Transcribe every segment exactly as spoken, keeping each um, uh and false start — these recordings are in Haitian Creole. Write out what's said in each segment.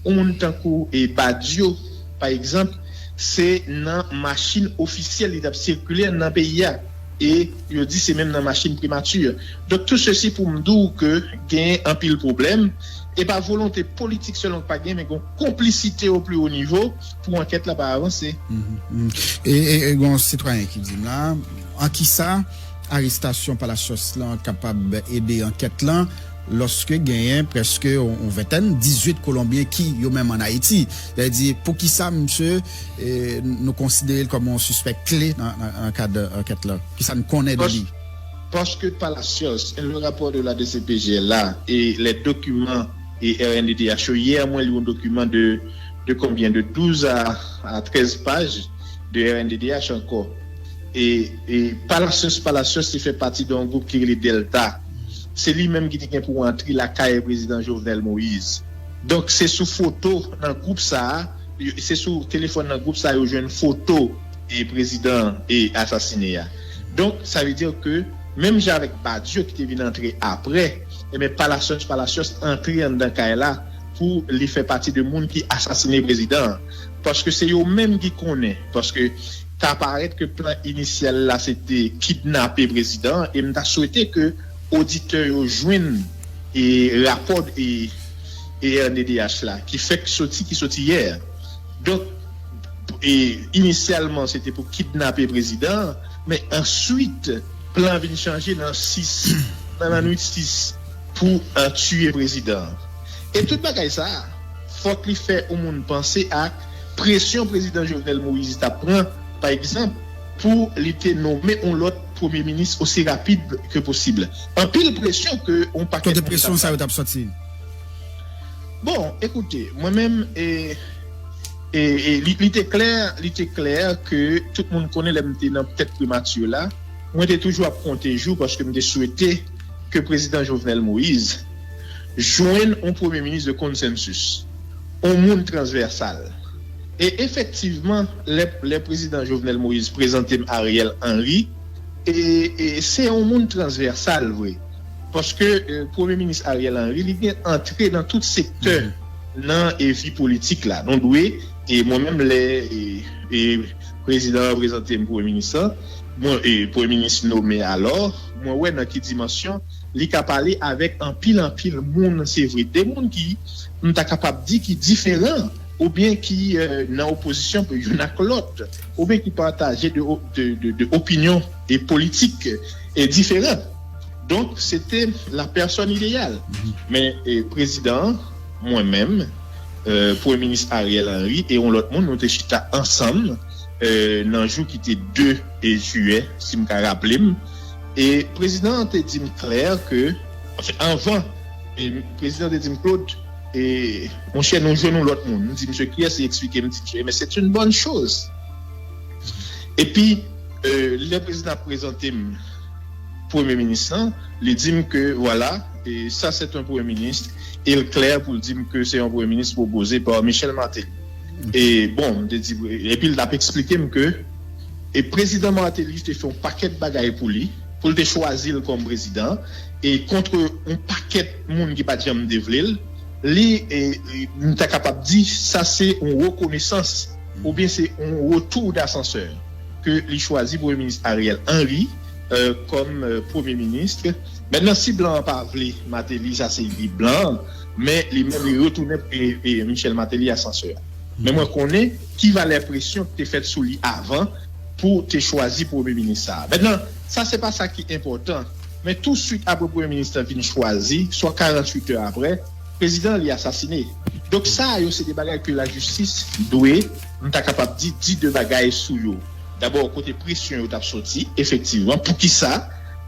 Yon moun tankou e Badio, pa egzanp, se nan machin ofisyèl li t ap sikile nan peyi a. E yo di se menm nan machin primati. Donk, tou sesi pou m di w ke gen anpil pwoblèm. E pa volonte politik sèlman ki pa gen, men gen konplisite o pli wo nivo pou ankèt la pa avanse. Mhm, mhm. E, e, e gen yon sitwayen ki di m la, an kisa arestasyon Palacios lan kapab ede ankèt lan, lòske genyen prèske yon, yon ventèn, dizuit Kolonbyen ki yo menm ann Ayiti. Sa vle di, poukisa misye, e, nou konsidere l kòm yon sispèk kle nan, nan, nan kad ankèt lan? Kisa n konnen de li? Paske Palacios, le rapport de la D C P J là, et les documents et R N D D H, hier, mwen li yon dokiman de, de combien? De douze à, à treize pages de R N D D H encore. E, e Palacios, Palacios te fè pati de yon gwoup ki rele Delta. Se li menm ki te gen pou antre lakay prezidan Jovenel Moïse. Donk, se sou foto nan gwoup sa a, se sou telefòn nan gwoup sa a yo jwenn foto e prezidan e asasine a. Donk, sa vle di ke menm jan avèk Badio ki te vin antre apre, ebyen Palacios, Palacios antre anndan kay la pou li fè pati de moun ki asasine prezidan an. Paske se yo menm ki konnen. Paske ta parèt ke plan inisyal la se te kidnape prezidan an, e m ta swete ke oditè yo jwenn e rapò e, e R N D D H la ki fèk soti, ki soti yè. Donk, e, inisyalman se te pou kidnape prezidan an, men answit plan vin chanje nan sis, nan lannwit sis pou, e, tiye prezidan an. E tout bagay sa a, fòk li fè yon moun panse ak presyon prezidan Jovenel Moïse t ap pran, pa egzanp, pou li te nonmen yon lòt premye minis osi rapid ke posib. Anpil presyon ke yon pakèt moun t ap bay. Kote presyon sa yo t ap soti? Bon, ekoute, mwen menm, e, e, e li, li te klè, li te klè ke tout moun konnen lè m te nan tèt primati la, mwen te toujou ap konte jou paske m te swete ke prezidan Jovenel Moïse jwenn yon premye minis de konsansis, yon moun transvèsal. E efektivman, lè, lè prezidan Jovenel Moïse prezante m Ariel Henry, e, e se yon moun transvèsal vre. Paske, e, premye minis Ariel Henry, li gen antre nan tout sektè nan, e, vi politik la. Nou dwe, e mwen menm, lè, e, e prezidan an prezante m premye minis lan, mwen, e premye minis nome alò, mwen wè nan ki dimansyon li ka pale avèk anpil, anpil moun, se vre. De moun ki, m ta kapab di, ki diferan, oubyen ki, e, nan opozisyon youn ak lòt, oubyen ki pataje de, de, de, de opinyon e politik e diferan. Donk, se te la pèsòn ideyal. Men, e, prezidan an, mwen menm, e, premye minis Ariel Henry e yon lòt moun, nou te chita ansanm, e, nan jou ki te de e jiyè, si m ka raple m. E prezidan an te di m klè ke, anfen, anvan, e prezidan an te di m, Claude, e, monchè, nou jwenn yon lòt moun. M di, "Misye kiyès?" Li eksplike m, m di, "Misye, mais c'est une bonne chose." Epi, e, lè prezidan ap prezante m premye minis lan, li di m ke, vwala, e, sa se yon premye minis, e l klè pou l di m ke se yon premye minis pwopoze pa Michel Martelly. E, bon, m te di, epi l t ap eksplike m ke, e, prezidan Martelly te fè yon pakèt bagay pou li, pou l te chwazi l kòm prezidan, e kont yon pakèt moun ki pa t janm te vle l, li, e, e, m ta kapab di, sa se yon rekonesans, oubyen se yon retour d'ascenseur ke li chwazi premye minis Ariel Henry, e, kòm, e, premye minis. Mentnan, si blan an pa vle Martelly, sa se li blan an, men li menm li retounen, e, e, Michel Martelly asansè a. Men mwen konnen ki valè presyon ki te fèt sou li avan pou te chwazi premye minis sa a. Mentnan, sa se pa sa ki enpòtan, men touswit apre premye minis lan vin chwazi, swa karanntuit è apre, prezidan an li asasine. Donk sa yo se de bagay ke lajistis dwe, m ta kapab di, di de bagay sou yo. Dabò, kote presyon yo t ap soti, efektivman, poukisa,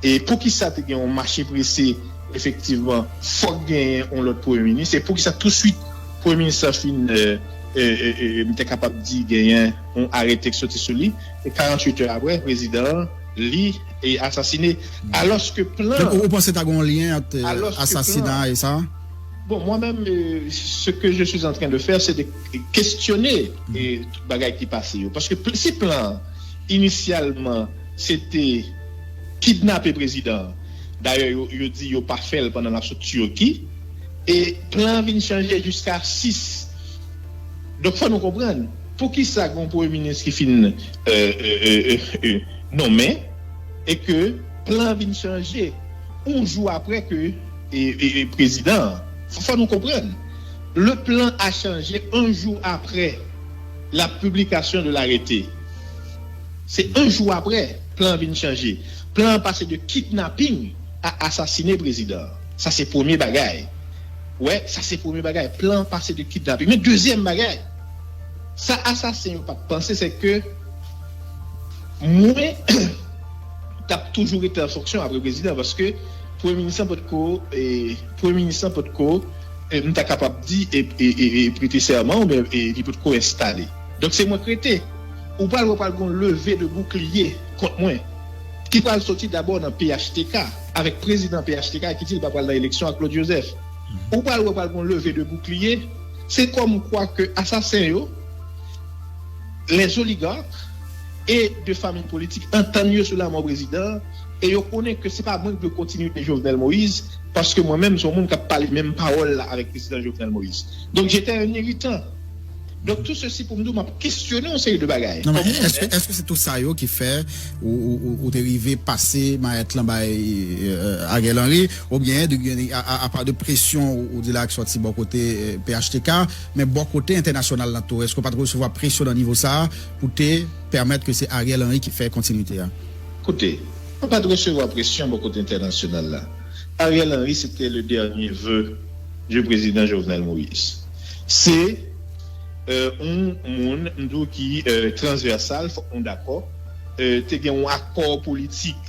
e poukisa te gen yon mache prese, efektivman, fòk genyen yon lòt premye minis, e poukisa touswit premye minis lan fin, e, e, e, e, m te kapab di genyen yon arete k soti sou li, e karanntuit è apre, prezidan an, li, e asasine. Alòske plan. Donk, ou, ou panse ta gen yon lyen ant, e, asasina e sa? Bon, mwen menm, e, ce que je suis en train de faire, c'est de questionner, e, tout bagay ki pase yo. Paske pl-, si plan an, inisyalman, se te kidnape prezidan an, dayè, yo, yo di yo pa fè l pandan l ap sot Tiki, e plan an vin chanje jiska sis Donk, fò nou konprann poukisa gen yon premye minis ki fin euh, euh, euh, euh, nonmen e ke plan vin chanje yon jou apre ke e, e, e prezidan an. Fò, fò nou konprann. Le plan a changé un jour après la publication de l'arrêté. Se yon jou apre, plan an vin chanje. Plan an pase de kidnaping a asasine prezidan an. Sa se premye bagay. Wè, sa se premye bagay. Plan an pase de kidnaping. Men dezyèm bagay, sa asasen yo pa t panse, se ke mwen t ap toujou rete an fonksyon apre prezidan, paske premye minis lan potko, e, premye minis lan potko, e, m ta kapab di, e, e, e, e prete sèman, oubyen e, li potko enstale. Donk, se mwen k rete. Ou pral wè pral gen yon leve de boukliye kont mwen, ki pral soti dabò nan P H T K, avèk prezidan P H T K ki di l pa pral nan eleksyon ak Claude Joseph. Ou pral wè pral gen yon leve de boukliye. Se kòmkwa ke asasen yo, les oligarques et de famille politique antann yo sou lanmò prezidan an, e yo konnen ke se pa mwen ki dwe kontinite Jovenel Moïse, paske mwen menm se yon moun k ap pale menm pawòl la avèk prezidan Jovenel Moïse. Donk, j'étais un irritant. Donk, tout ceci pou m di w, m ap kesyone yon seri de bagay. Non, men kòm moun, èske, èske se tou sa yo ki fè ou, ou, ou, ou te rive pase mayèt lan bay euh, Ariel Henry, oubyen de, a, a, apa de presyon ou, ou di la ki sòti bò kote euh, P H T K, men bò kote entènasyonal lan tou, èske w pa t resevwa presyon nan nivo sa a pou te pèmèt ke se Ariel Henry ki fè kontinite a? Koute, mwen pa t resevwa presyon bò kote entènasyonal la. Ariel Henry, se te le dènye ve de prezidan Jovenel Moïse. Se euh, yon moun, m di w, ki euh, transvèsal, fòk nou dakò. Euh, te gen yon akò politik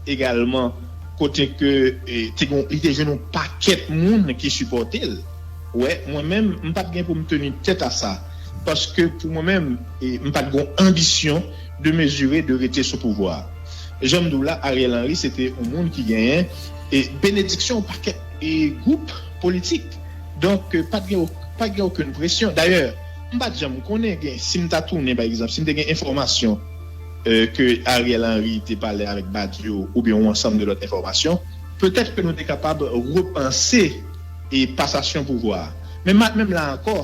egalman, kote ke euh, te gen, li te jwenn yon pakèt moun ki sipòte l. Wè, mwen menm, m pa t gen pou m teni tèt a sa. Paske pou mwen menm, e, m pa t gen yon anbisyon de mezire de rete sou pouvwa a. Jan m di w la, Ariel Henry, se te yon moun ki genyen e benediksyon yon pakèt e gwoup politik. Donk, pa t gen, pa t gen okenn presyon. Dayè, m pa t janm konnen gen, si m ta tounen, pa egzanp, si m te gen enfòmasyon euh, ke Ariel Henry te pale avèk Badio oubyen yon ansanm de lòt enfòmasyon, petèt ke nou te kapab repanse e pasasyon pouvwa a. Men menm la ankò,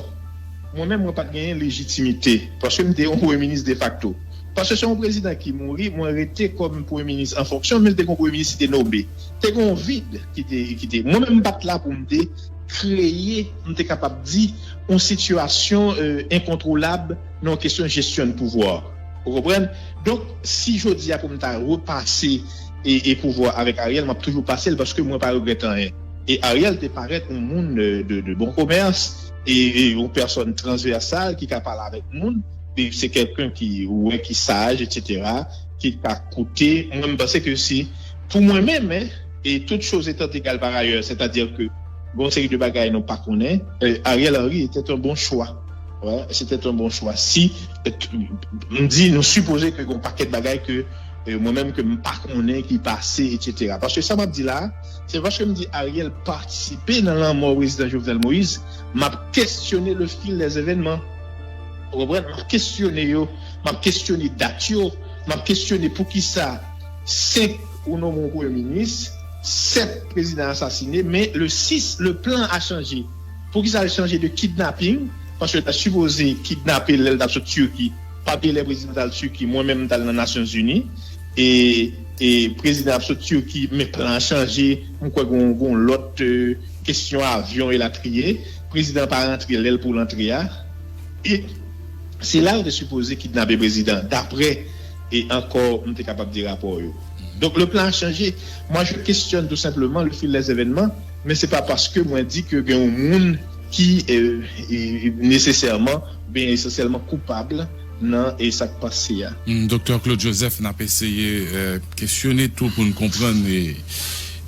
mwen menm mwen pa t genyen lejitimite, paske m te yon premye minis defakto. Paske se yon prezidan ki mouri, mwen rete kòm premye minis an fonksyon, men te gen yon premye minis ki te nome. Te gen yon vid ki te, ki te. Mwen menm m pa t la pou m te kreye, m te kapab di, yon sitiyasyon euh, enkontwolab nan yon kesyon jesyon de pouvwa. Ou konprann? Donk, si jodi a pou m ta repase e, e pouvwa avèk Ariel, m ap toujou pase l paske mwen pa regrèt anyen. E Ariel te parèt yon moun de, de, de bon komès e, e yon pèsòn transvèsal ki ka pale avèk moun. E se kèlken ki ou wè ki saj, etsetera, ki ka koute. Mwen, m panse ke si, pou mwen menm, en, e tout chose étant égales par ailleurs, c'est-à-dire que gen yon seri de bagay nou pa konnen, euh, Ariel Henry était un bon choix. Ouais, c'était un bon choix. Si, euh, m di, nou sipoze ke gen yon pakèt bagay ke euh, mwen menm ke m pa konnen ki pase, etsetera. Paske sa m ap di la, se paske m di Ariel patisipe nan lanmò prezidan Jovenel Moïse, m ap kesyone le fil des événements. Ou konprann? M ap kesyone yo, m ap kesyone dat yo, m ap kesyone poukisa senk ou nonmen yon premye minis, sèt prezidan asasine, men le sis, le plan a chanje. Poukisa l chanje de kidnaping? Paske l ta sipoze kidnape l lè l t ap sot Tiki. Pa bliye lè prezidan t al Tiki, mwen menm m t al nan Nasyonzini. E, e prezidan ap sot Tiki, men plan an chanje. M kwè gon, gon lòt euh, kesyon avyon elatriye. Prezidan pa rantre lè l pou l antre a. E se la yo te sipoze kidnape prezidan, dapre e ankò m te kapab di rapò yo. Donk, le plan a chanje. Moi, je questionne tout simplement le fil des événements, men se pa paske mwen di ke gen yon moun ki euh, e, nesesèman, ben esansyèlman koupab nan e sa k pase a. Hmm, Doktè Claude Joseph, n ap eseye euh, kesyone tou pou n konprann e,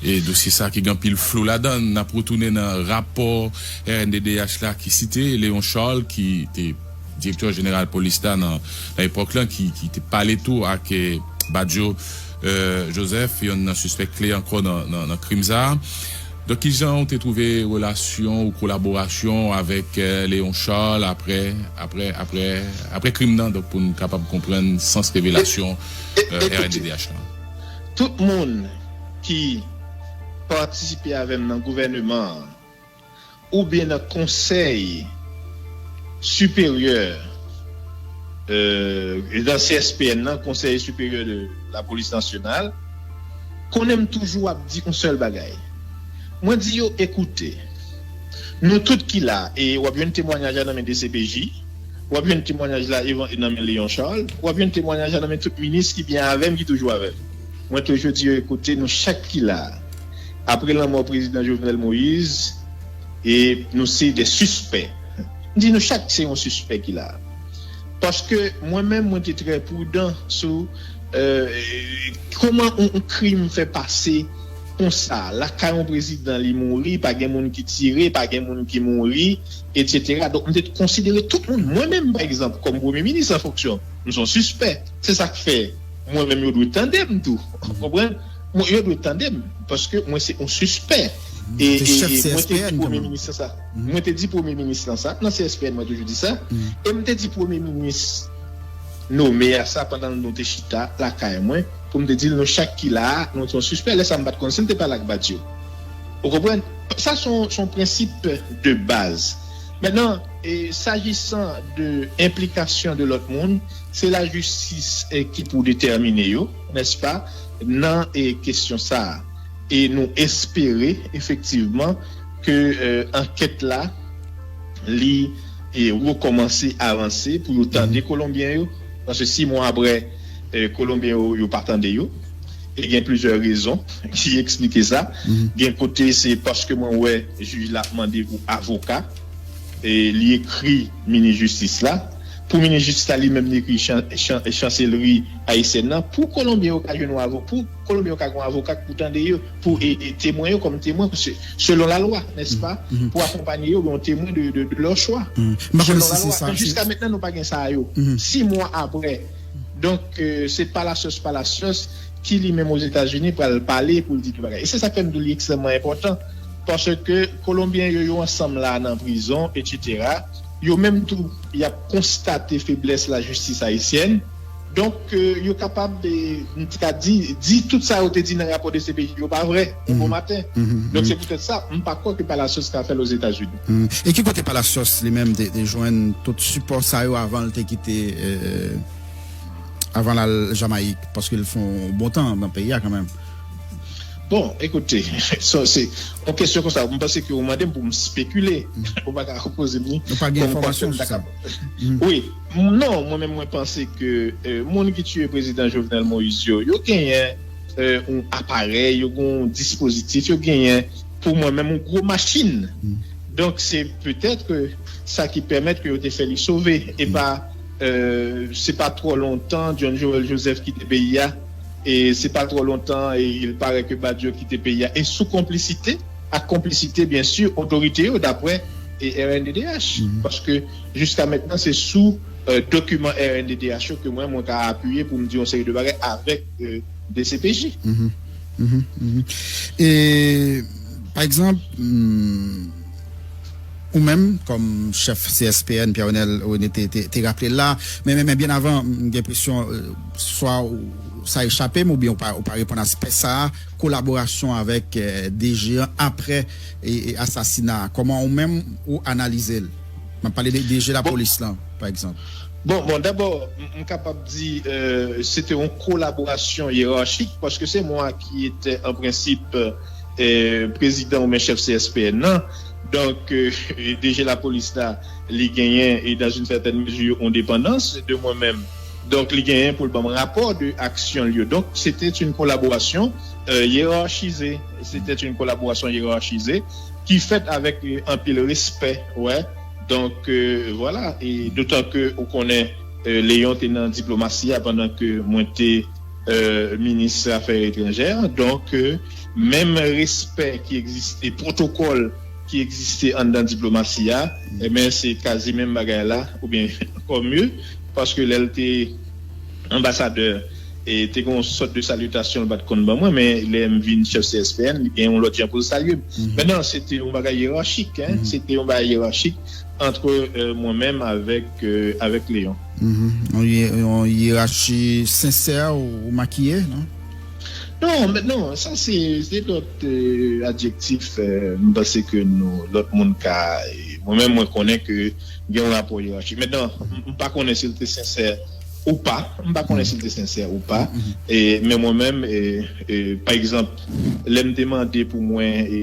e dosye sa ki gen anpil flou ladan l. N ap retounen nan rapò R N D D H la ki site Léon Charles, ki te direktè jeneral polis la nan, nan epòk lan, ki, ki te pale tou ak eh, Badio eh, Joseph, yonn nan sispèk kle ankò nan, nan, nan krim sa a. Donk, kijan ou te twouve relasyon ou kolaborasyon avèk eh, Léon Charles apre, apre, apre, apre krim nan, donk, pou n kapab konprann sans revelasyon eh, R N D D H la? Tout moun ki patisipe avè m nan gouvèneman an, oubyen nan konsèy siperyè, euh, nan C S P N nan, Conseil Supérieur de la Police Nationale, konnen m toujou ap di yon sèl bagay. Mwen di yo, ekoute, nou tout ki la, e w ap jwenn temwayaj la nan men D C P J, w ap jwenn temwayaj la evan- nan men Léon Charles, w ap jwenn temwayaj la nan men tout minis ki byen avè m, ki toujou avè m. Mwen toujou di yo, ekoute, nou chak ki la, apre lanmò prezidan Jovenel Moïse, e nou se de sispè. M di nou chak se yon sispè ki la. Paske mwen menm, mwen te trè prudan sou, euh, kòman yon, yon krim fè pase konsa, lakay yon prezidan li mouri, pa gen moun ki tire, pa gen moun ki mouri, etsetera. Donk, m te konsidere tout moun, mwen menm, pa egzanp, kòm premye minis an fonksyon, m se yon sispè. Se sa k fè, mwen menm, yo dwe tande m tou. Ou konprann? Mwen, yo dwe tande m, paske mwen se yon sispè. E, e, e mwen te di premye minis lan sa. Mwen te di premye minis lan sa, nan C S P N, mwen toujou di sa. E m te di premye minis nome a sa pandan nou te chita lakay mwen, pou m te di l, nou chak ki la a, nou se yon sispè. Lè sa, m pa t konn si l te pale ak Badio. Ou konprann? Sa se yon, se yon prensip de baz. Mentnan, e, s'agissant de enplikasyon de lòt moun, se lajistis, e, ki pou detèmine yo, nèspa, nan, e, kesyon sa a. E nou espere, efektivman, ke, e, ankèt la, li, e, rekòmanse avanse pou yo tande Kolonbyen yo. Paske sis mwa apre, e, Kolonbyen yo, yo pa tande yo. E gen plizyè rezon ki eksplike sa. Gen kote se paske mwen wè jij la ap mande pou avoka. E li ekri minis jistis la. Pou minis jistis la, li menm li ekri chan- chan- chanselri ayisyèn nan. Pou Kolonbyen yo ka jwenn yon avo- pou Kolonbyen yo ka gen yon avoka k pou tande yo, pou e, e temwen yo kòm temwen, se- selon lalwa, nèspa, pou akonpaye yo, yon temwen de, de, de leur choix. Selon lalwa. Jiska mentnan, nou pa gen sa yo. Sis mwa apre, Donk, e, se Palacios Palacios ki li menm Ozetazini pral pale pou l di tout bagay. E se sa k fè m di w li ekstrèmman enpòtan. Paske Kolonbyen yo, yo ansanm la nan prizon, etsetera. Yo menm tou, y ap konstate feblès lajistis ayisyèn. Donk, e, yo kapab, e, m t ka di, di tout sa yo te di nan rapò de C P J yo pa vrè, yon bon maten. Donk, se poutèt sa, m pa kwè ke Palacios ka fè l Ozetazini. E ki kote Palacios li menm te, te jwenn tout sipò sa yo avan l te kite, e, avan l al Jamayik, paske l fè yon bon tan nan peyi a kanmenm. Bon, ekoute, sa se yon kesyon konsa. M panse ke ou mande m pou m spekile. Ou pa ka poze m li. Nou pa gen enfòmasyon sou sa. Wi, non, mwen menm mwen panse ke, e, moun ki tiye prezidan Jovenel Moïse yo, yo genyen, e, yon aparèy, yo gen yon dispozitif, yo genyen, pou mwen menm, yon gwo machin. Donk, se petèt ke sa ki pèmèt ke yo te fè li sove. E pa, e, se pa twò lontan, John Joël Joseph kite peyi a. E se pa twò lontan, e il paraît ke Badio kite peyi a. E sou konplisite, ak konplisite, byen si, otorite yo, daprè, e R N D D H. Paske, jiska mentnan, se sou, e, dokiman R N D D H yo ke mwen, mwen ka apiye pou m di yon seri de bagay avèk, e, D C P J. E, pa egzanp, ou menm, kòm chèf C S P N, Pierre Renel René te, te, te raple l la, men, men, men byen avan, m gen enpresyon, e, swa ou, sa echape m, oubyen ou pa, ou pa reponn aspè sa a, kolaborasyon avèk, e, D G an apre, e, e, asasina a. Kòman ou menm ou analize l? M ap pale de D G lapolis lan, pa egzanp. Bon, bon, dabò, m, m kapab di, e, se te yon kolaborasyon yerachik, paske se mwen ki te, an prensip, e, prezidan oubyen chèf C S P N nan. Donk, e, D G lapolis la, li genyen, e dans une certaine mesure, yon depandans de mwen menm. Donk, li genyen pou l ban m rapò de aksyon l yo. Donk, se te yon kolaborasyon, e, yerachizé. Se te yon kolaborasyon yerachizé ki fèt avèk, e, anpil respè, wè. Donk, e, vwala. E dotan ke ou konnen, e, Léon te nan diplomasi a pandan ke mwen te, e, minis afè etranjè. Donk, e, menm respè ki egziste, pwotokòl ki egziste anndan diplomasi a, ebyen, se kazi menm bagay la, oubyen ankò mye, paske lè l te anbasadè, e te gen yon sòt de salitasyon l pa t konn ban mwen, men lè m vin chèf C S P N, li gen yon lòt jan pou l salye m. Mentnan, se te yon bagay yerachik, en, se te yon bagay yerachik ant, e, mwen menm avèk, e, avèk Léon. Yon ye- yon yerachi sensè ou, ou makiye, non? Non, men non, sa se, se lòt, e, adjektif, e, m panse ke nou, lòt moun ka, e, Mwen menm, mwen konnen ke gen yon rapò yerachi. Mentnan, m pa konnen si l te sensè ou pa. M pa konnen si l te sensè ou pa. E, men mwen menm, e, e, pa egzanp, lè m te mande pou mwen e,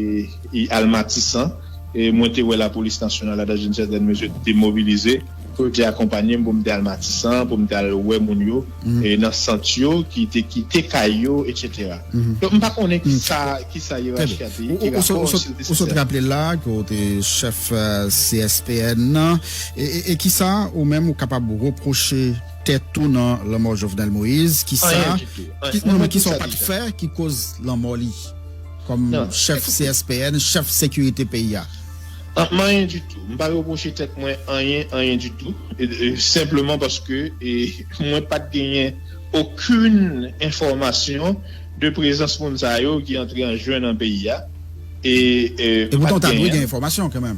e al Matisan, e mwen te wè lapolis nasyonal la, dans une certaine mesure, te mobilize pou yo te akonpanye m, pou m te al Matisan, pou m te al wè moun yo, e nan sant yo, ki te kite kay yo, etsetera. Donk, m pa konnen ki sa, ki sa yerachi a te ye, ki rapò, si l te sensè. Ou sot raple la ke w te chèf C S P N nan, e, e, e ki sa ou menm ou kapab repwoche tèt ou nan lanmò Jovenel Moïse? Ki sa, ki, non, men ki sa w pa t fè ki koz lanmò li kòm chèf C S P N, chèf sekirite peyi a? Anyen ditou. M pa repwoche tèt mwen anyen, anyen ditou. E, e, senpleman paske e, mwen pa t genyen okenn enfòmasyon de prezans moun sa yo ki antre an jen nan peyi a. E, e, e poutan, w ta dwe gen enfòmasyon kanmenm.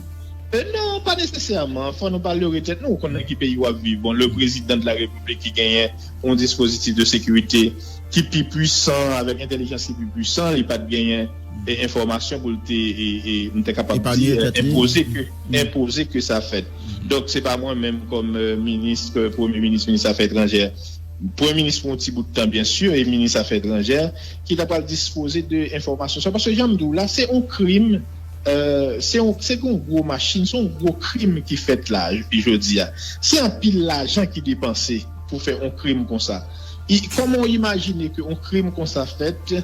E non, pa nesesèman. Fò nou pa lere tèt nou. Ou konn nan ki peyi w ap viv. Bon, le président de la République ki genyen yon dispozitif de sécurité ki pi pwisan, avèk entèlijans ki pi pwisan, li pa t genyen e, enfòmasyon pou l te, e, e, m te kapab di, e, enpoze ke, enpoze ke sa fèt. Donk, se pa mwen menm kòm e, minis, e, premye minis, minis afè etranjè, premye minis pou yon ti bout tan, byen si, e minis afè etranjè, ki ta pral dispoze de enfòmasyon sa. Paske jan m di w la, se yon krim, e, se yon, se yon gwo machin, se yon gwo krim ki fèt la, jodi a. Se anpil lajan ki depanse pou fè yon krim konsa. I, kòman w imajine ke yon krim konsa fèt,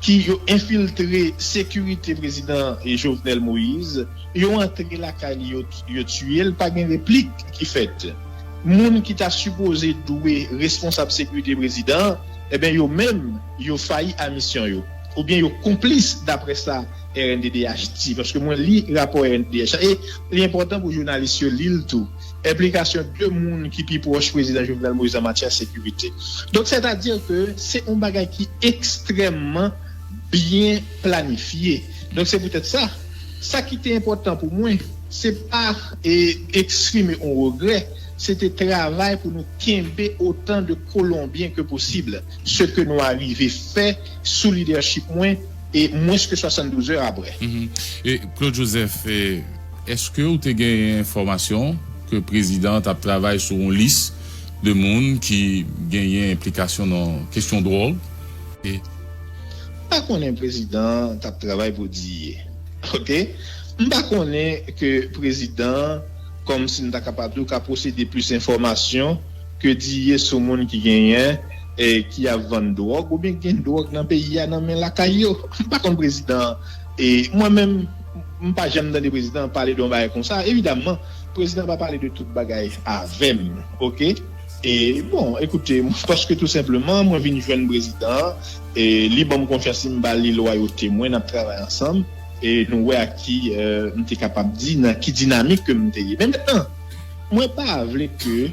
ki yo enfiltre sekirite prezidan Jovenel Moïse, yo antre lakay li, yo, yo tiye l, pa gen replik ki fèt. Moun ki ta sipoze dwe responsab sekirite prezidan, eben, yo menm, yo fayi a misyon yo. Oubyen yo konplis, daprè sa R N D D H di, paske mwen li rapò R N D D H la, e li enpòtan pou jounalis yo li l tou. Enplikasyon de moun ki pi pwòch prezidan Jovenel Moïse an matyè sekirite. Donk, sètadi ke se yon bagay ki ekstrèmman byen planifye. Donk, se poutèt sa, sa ki te enpòtan pou mwen, se pa e, eksprime yon regrè, se te travay pou nou kenbe otan de Kolonbyen ke posib, se ke nou arive fè sou lidèchip mwen, e mwens ke swasanndouz è apre. Mhm. E Claude Joseph, e, èske ou te gen enfòmasyon ke prezidan t ap travay sou yon lis de moun ki genyen enplikasyon nan kesyon dwòg? E m pa konnen prezidan t ap travay pou D I E. Oke? M pa konnen ke prezidan, kòmsi m ta kapab di w, ka posede plis enfòmasyon ke D I E sou moun ki genyen, e, ki ap vann dwòg oubyen ki gen dwòg nan peyi a nan men lakay yo. M pa konn prezidan. E mwen menm, m pa janm tande prezidan pale de yon bagay konsa. Evidamman, prezidan pa pale de tout bagay avè m, oke? E bon, ekoute, paske tou senpleman, mwen vin jwenn prezidan an, e li ban m konfyans li, m ba li lwayote mwen, n ap travay ansanm, e nou wè ak ki, e, m te kapab di, nan ki dinamik ke m te ye. Men mentnan, mwen pa vle ke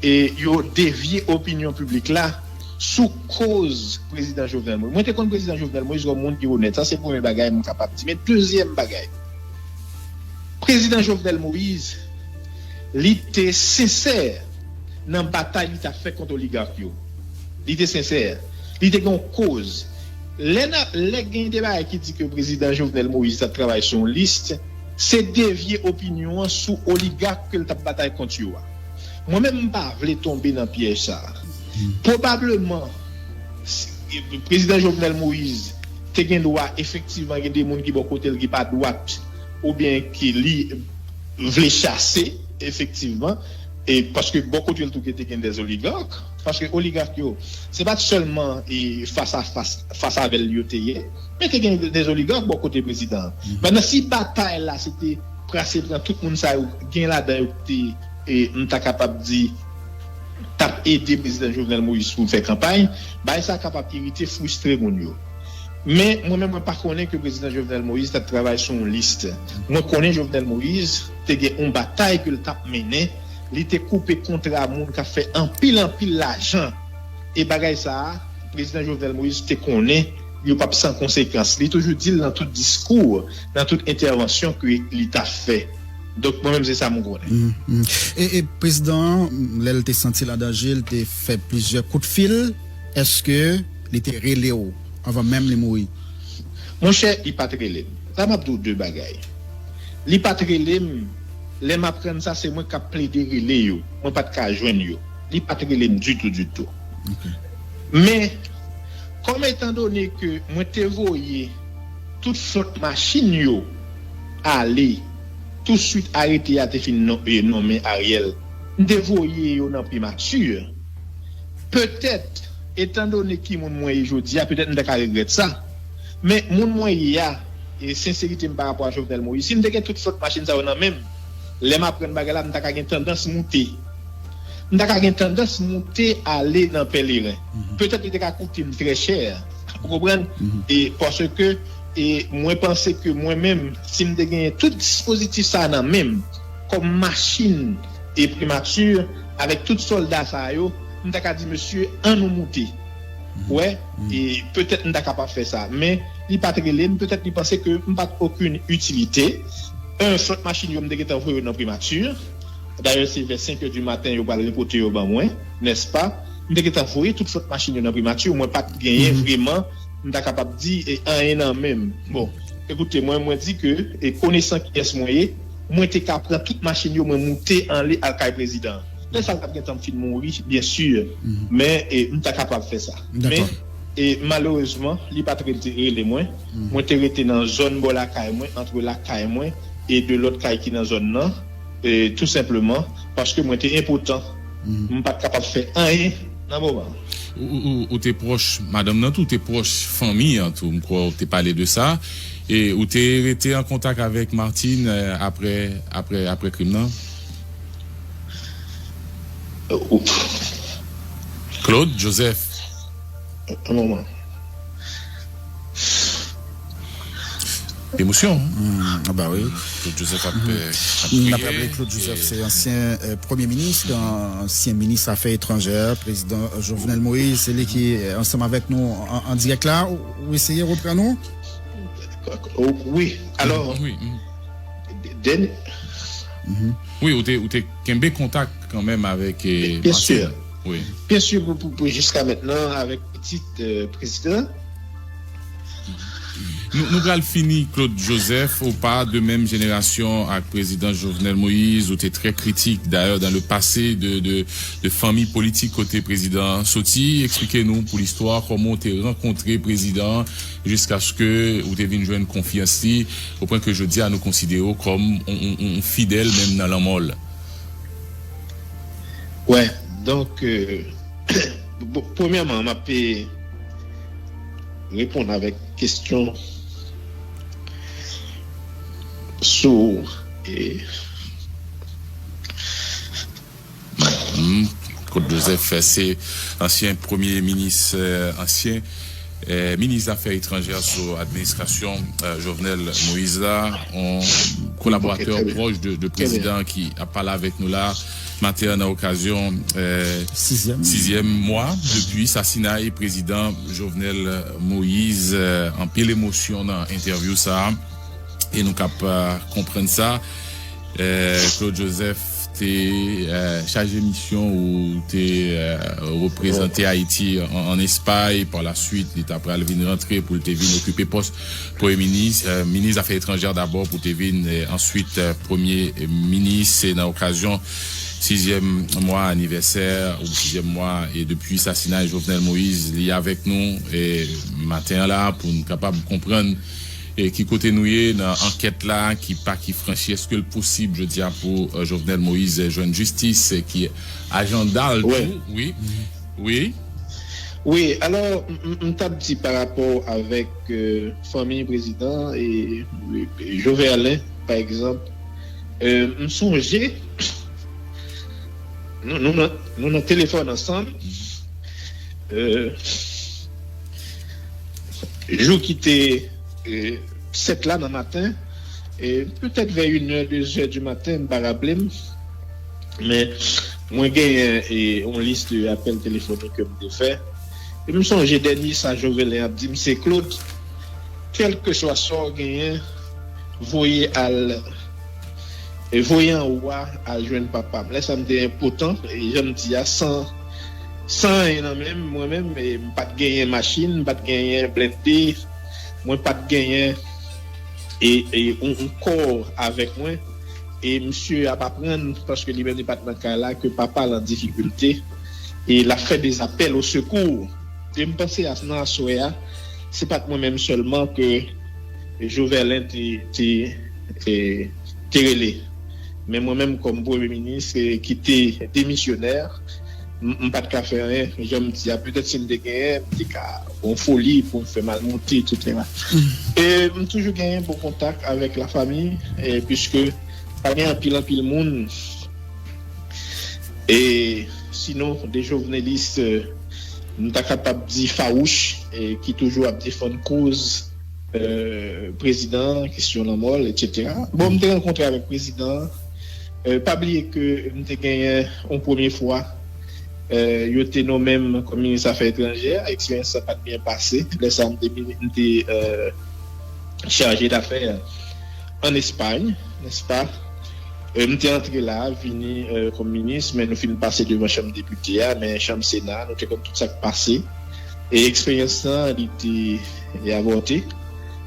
e yo devye opinyon piblik la sou koz prezidan Jovenel Moïse. Mwen te konn prezidan Jovenel Moïse kòm moun ki onèt. Sa se premye bagay m kapab di. Men dezyèm bagay, prezidan Jovenel Moïse, li te sensè nan batay li t ap fè kont oligak yo. Li te sensè. Li te gen yon koz. Lè n a, lè gen de bagay ki di ke prezidan Jovenel Moïse t ap travay sou yon lis, se devye opinyon an sou oligak ke l t ap batay kont yo a. Mwen menm, m pa vle tonbe nan pyèj sa a. Pwobableman, si, prezidan Jovenel Moïse te gen dwa efektivman gen de moun ki bò kote l ki pa dwat oubyen ki li vle chase, efektivman, e paske bò kote l tou te gen dè oligak, paske oligak yo, se pa t sèlman e fas a fas, fas avè l yo te ye, men te gen dè oligak bò kote prezidan an. Mentnan, si batay la se te prase pran tout moun sa yo, gen ladan yo ki te, e, m ta kapab di, t ap ede prezidan Jovenel Moïse pou l fè kanpay, bagay sa kapab irite, fristre moun yo. Men, mwen menm, mwen pa konnen ke prezidan Jovenel Moïse t ap travay sou yon lis. Mwen konnen Jovenel Moïse te gen yon batay ke l t ap mennen, li te koupe kontra moun k ap fè anpil, anpil lajan. E bagay sa a, prezidan Jovenel Moïse te konnen yo p ap san konsekans. Li toujou di l nan tout diskou, nan tout entèvansyon ke li t ap fè. Donk, mwen menm, se sa m konnen. Mhm, mhm. E, e prezidan an, lè l te santi l an danje, l te fè plizyè kout fil. Èske li te rele w anvan menm li mouri? Monchè, li pa t rele m. La, m ap di w de bagay. Li pa t rele m. Lè m aprann sa, se mwen k ap plede rele yo. Mwen pa t ka jwenn yo. Li pa t rele m ditou, ditou. Men, kòm etandone ke mwen te voye tout flòt machin yo ale, touswit arete a te fin non- e, nonmen Ariel, m te voye yo nan primati. Petèt, etandone ki moun mwen ye jodi a, petèt m ta ka regrèt sa. Men moun mwen ye a, e senserite m pa rapò a Jovenel Moïse, si m te gen tout flòt machin sa yo nan men m, lè m aprann bagay la, m ta ka gen tandans moute. M ta ka gen tandans moute ale nan Pèleren. Petèt li te ka koute m trè chè. Ou konprann? E paske e mwen panse ke mwen menm, si m te genyen tout dispozitif sa a nan men m, kòm machin e primati, avèk tout sòlda sa yo, m ta ka di, mesye, ann nou moute. Ou wè, e petèt m ta kapab fè sa. Men, li pa t rele m, petèt li panse ke m pa t okenn itilite. En, flòt machin yo, m te gentan voye yo nan primati. Dayè, se vè senk è di maten yo pral repote yo ban mwen, nèspa? M te gentan voye tout flòt machin yo nan primati, mwen pa t genyen vreman, m ta kapab di, e, anyen nan men m. Bon, ekoute, mwen, mwen di ke, e, konesan kiyès mwen ye, mwen te ka pran tout machin yo, mwen moute anle al kay prezidan an. Lè sa l t ap gentan fin mouri, byen si, men, e, m ta kapab fè sa. Men, e, malerezman, li pa t rete rele mwen. Mwen te rete nan zòn bò lakay mwen, antre lakay mwen e de lòt kay ki nan zòn nan, e, tou senpleman, paske mwen te enpotan. M pa t kapab fè anyen nan moman an. Ou, ou, ou, ou te pwòch madanm nan tou, ou te pwòch fanmi an tou, m kwè ou te pale de sa. E ou te rete an kontak avèk Martine, e, apre, apre, apre krim nan? Claude Joseph. Yon moman. Emosyon. Hmm, ah bah oui. Claude Joseph ap, euh, ap N ap raple, Claude Joseph se ansyen, euh, premye minis, ansyen minis afè etranjè prezidan Jovenel Moïse, se li ki, euh, ansanm avèk nou an, an dirèk la. Ou, ou eseye reprann nou? Wi, alò, wi, dèn- wi, ou te, ou te kenbe kontak kanmenm avèk, eh, Martine. Byen si. Wi. Byen si, pou, pou, pou jiska mentnan, avèk pitit, eh, prezidan. Nou, nou pral fini, Claude Joseph, ou pa de menm jenerasyon ak prezidan Jovenel Moïse, ou te trè kritik, dayè, dan le pase de, de, de fanmi politik kote prezidan an soti. Eksplike nou pou listwa, kòman ou te rankontre prezidan an, jiskaske ou te vin jwenn konfyans li, o pwen ke jodi a nou konsidere w kòm on, on, on, on fidèl menm nan lanmò l. Wè, donk, euh, bon, premyèman, m ap, eh, reponn avèk kesyon sou, eh, Hmm, Claude Joseph, se ansyen premye minis, eh, ansyen, eh, minis zafè etranjè sou administrasyon, eh, Jovenel Moïse la, on kolaboratè pwòch de, de prezidan ki ap pale avèk nou la maten an nan okazyon, eh, sizyèm mwa depi sasinay prezidan Jovenel Moïse. Eh, anpil emosyon nan entèvyou sa a. E nou k ap, eh, konprann sa. Eh, Claude Joseph te, eh, chaje misyon ou te, eh, reprezante Ayiti an, an Espay. Pa la swit, li ta pral vin rantre pou l te vin okipe pòs premye minis, eh, minis zafè etranjè dabò, pou te vin, eh, answit, eh, premye minis. Se nan okazyon sizyèm mwa anivèsè, ou sizyèm mwa, e depi sasinay Jovenel Moïse, li avèk nou, e maten an la, pou n kapab konprann e ki kote nou ye nan ankèt la, ki pa ki franchi, èske l posib jodi a pou, eh, Jovenel Moïse jwenn jistis, eh, ki ajanda l tou? Wi. Wi. Wi, alò, m, m, m t ap di pa rapò avèk, eh, fanmi prezidan e, e, e Joverlin, pa egzanp, eh, m sonje, nou, nou nan, nou nan telefòn ansanm, eh, jou ki te, eh, sèt la nan maten, e petèt vè inè, dezè di maten, m pa raple m. Men, mwen genyen, e, yon lis de apèl telefonik ke m te fè. E m sonje dènye sa Jovelin ap di m, se Claude, kèlkeswa sa w genyen, voye al, e voye anwo a al jwenn papa m. Lè sa m te enpotan, e jan m di a, san, san anyen nan men m, mwen menm, e m pa t genyen machin, m pa t genyen blende, mwen pa t genyen e, e yon, yon kò avèk mwen. E misye ap aprann, paske li menm li pa t nan kay la, ke papa l an difikilte. E l ap fè dezapèl o sekou. E m panse a, nan aswè a, se pa t mwen menm sèlman ke Joverlin te, te, te, te rele. Men mwen menm kòm premye minis, e, ki te demisyonè, m, m pa t ka fè anyen, jan m di a, petèt si m te genyen, m te ka gon foli pou m fè m al monte, etsetera. E m toujou genyen bon kontak avèk lafanmi, e, piske pa gen anpil, anpil moun. E sinon, de jovenelis, e, m ta kapab di fawouch, e, ki toujou ap defann koz, e, prezidan, kesyon lanmò l, etsetera. Bon, m te rankontre avèk prezidan an. E, pa bliye ke m te genyen yon premye fwa, e, yo te nonmen m kòm minis afè etranjè. Eksperyans sa pa t byen pase. Lè sa a, m te, mini- m te, e, chaje dafè an Espay, nèspa? E, m te antre la, vini, e, kòm minis, men nou fin pase devan chanm depite a, men chanm sena, nou te konn tout sa k pase. E eksperyans lan, li te, e, avòte.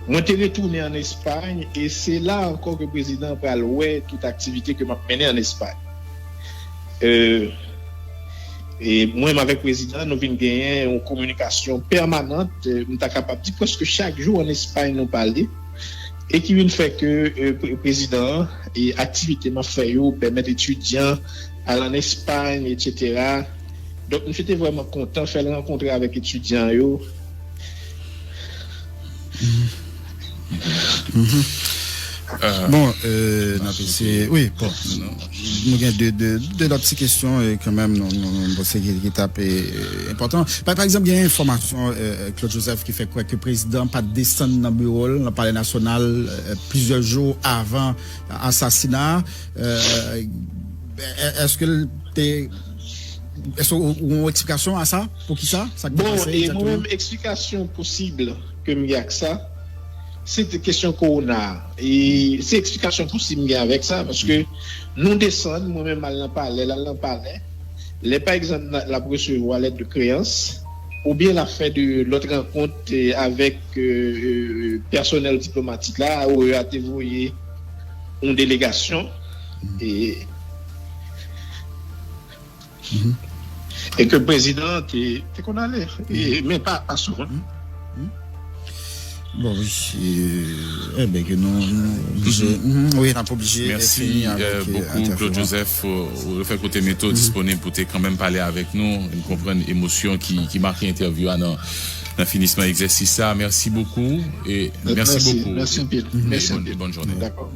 Mwen te retounen ann Espay, e se la ankò ke prezidan an pral wè tout aktivite ke m ap mennen ann Espay. E, e mwen menm avèk prezidan, nou vin genyen yon kominikasyon pèmanant. E, m ta kapab di prèske chak jou ann Espay nou pale. E ki vin fè ke, e, pre- prezidan an, e aktivite m ap fè yo pèmèt etidyan al ann Espay, etsetera. Donk, misye te vrèman kontan fè l rankontre avèk etidyan yo. Bon, euh, n ap eseye. Wi, bon. Nou gen de, de, de lòt ti kesyon, e kanmenm, nou, nou, nou panse ki, ki t ap, e, enpòtan. Pa, pa egzanp, gen enfòmasyon, e, Claude Joseph ki fè kwè ke prezidan pa t desann nan biwo l, nan Palè Nasyonal, e, plizyè jou avan asasina. E, e, èske l te, èske ou, ou gen yon eksplikasyon a sa? Poukisa? Sa k te Bon, pase e mwen egzakteman? Menm, eksplikasyon posib ke m gen ak sa, se te kesyon kowona a. E se eksplikasyon posib m gen avèk sa, paske nou desann, mwen menm al nan palè, l al nan palè. Lè, pa egzanp, n a- l ap resevwa lèt de kreyans, oubyen l ap fè de lòt rankont, e, avèk, e, e, pèsonèl diplomatik la, O E A te voye yon delegasyon, e, e ke prezidan an te, te konn ale, e, men pa, pa souvan. Bon, wi. E, enben, ke nou, nou oblije. Mhm, wi, n ap oblije, e, Mèsi, fini euh, avèk, e, beaucoup, entèvyou Claude an. Joseph. Ou refè kote Meto disponib pou te kanmenm pale avèk nou. Nou konprann emosyon ki, ki make entèvyou a nan, nan finisman egzèsis sa. Mèsi bokou. E mèsi Mèsi, bokou. mèsi anpil. E Mèsi bonn, anpil. e bonn jounen. Dakò.